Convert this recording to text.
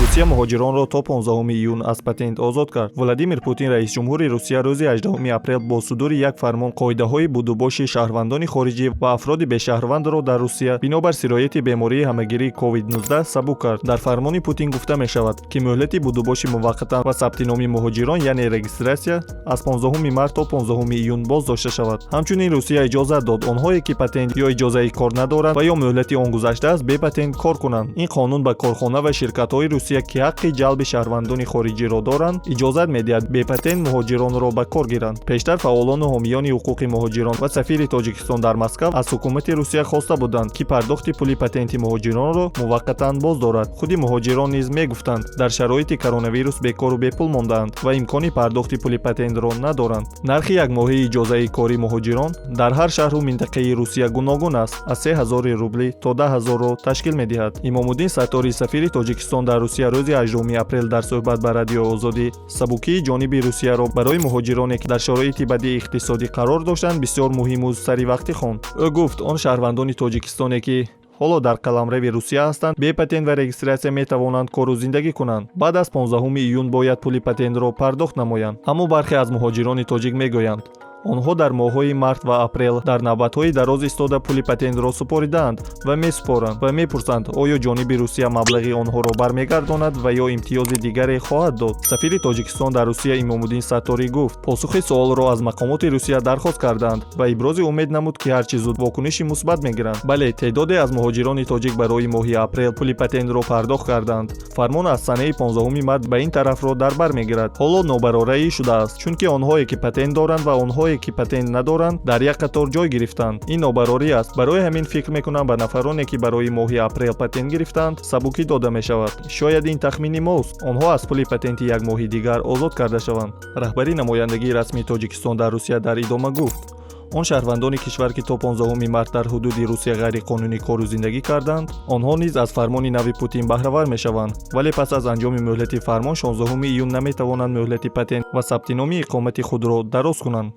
Русия муҳоҷиронро то 15 июн аз патент озод кард. Владимир Путин, раисҷумҳури Русия, рӯзи 18 апрел бо судури як фармон қоидаҳои будубоши шаҳрвандони хориҷӣ ва афроди бешаҳрвандро дар Русия бинобар сирояти бемории ҳамагирии COVID-19 сабук кард. Дар фармони Путин гуфта мешавад, ки мӯҳлати будубоши муваққатан ва сабти номи муҳоҷирон, яъне регистрация, аз 15 март то 15 июн боз дошта шавад. Ҳамчунин Русия иҷозат дод онҳое, ки патент ё иҷозаи кор надоранд ва ё мӯҳлати он гузаштааст, бепатент кор кунанд. Ин қонун ба корхона ва ширкатҳои Русия, ки ҳаққи ҷалби шаҳрвандони хориҷиро доранд, иҷозат медиҳад бепатент муҳоҷиронро ба кор гиранд. Пештар фаъолону ҳомиёни ҳуқуқи муҳоҷирон ва сафири Тоҷикистон дар Москав аз ҳукумати Русия хоста буданд, ки пардохти пули патенти муҳоҷиронро муваққатан боз дорад. Худи муҳоҷирон низ мегуфтанд, дар шароити коронавирус бекору бепул мондаанд ва имкони пардохти пули патентро надоранд. Нархи якмоҳаи иҷозаи кори муҳоҷирон дар ҳар шаҳру минтақаи Русия гуногун аст, аз 3000 рублӣ то 10 000-ро ташкил медиҳад. Имомуддин Сатторӣ, сафири Тоҷикистон дар Русия, рӯзи 18 апрел дар суҳбат ба Радиои Озодӣ сабукии ҷониби Русияро барои муҳоҷироне, ки дар шароити бадии иқтисодӣ қарор доштанд, бисёр муҳиму саривақтӣ хонд. Ӯ гуфт, он шаҳрвандони Тоҷикистоне, ки ҳоло дар қаламрави Русия ҳастанд, бе патент ва регистрация метавонанд кору зиндагӣ кунанд, баъд аз 15 июн бояд пули патентро пардохт намоянд. Аммо бархе аз муҳоҷирони тоҷик мегӯянд, онҳо дар моҳҳои март ва апрел дар навбатҳои дароз истода пули патентро супоридаанд ва месупоранд ва мепурсанд, оё ҷониби Русия маблағи онҳоро бармегардонад ва ё имтиёзи дигаре хоҳад дод. Сафири Тоҷикистон дар Русия Имомуддин Сатторӣ гуфт, посухи суолро аз мақомоти Русия дархост кардаанд ва ибрози умед намуд, ки ҳарчи зуд вокуниши мусбат мегиранд. Бале, теъдоде аз муҳоҷирони тоҷик барои моҳи апрел пули патентро пардохт карданд. Фармон аз санаи 15 март ба ин тарафро дар бар мегирад. Ҳоло нобарорӣ шудааст, чунки онҳое, ки патент доранд, ва онҳое, ки патент надоранд, дар як қатор ҷой гирифтанд. Ин нобарорӣ аст. Барои ҳамин фикр мекунам, ба нафароне, ки барои моҳи апрел патент гирифтанд, сабукӣ дода мешавад. Шояд ин тахмини мост, онҳо аз пули патенти як моҳи дигар озод карда шаванд. Раҳбари намояндагии расмии Тоҷикистон дар Русия дар идома гуфт, он шаҳрвандони кишвар, ки то 15 март дар ҳудуди Русия ғайриқонунӣ кору зиндагӣ карданд, онҳо низ аз фармони нави Путин баҳравар мешаванд, вале пас аз анҷоми мӯҳлати фармон 16 июн наметавонанд мӯҳлати патент ва сабти номи иқомати худро дароз кунанд.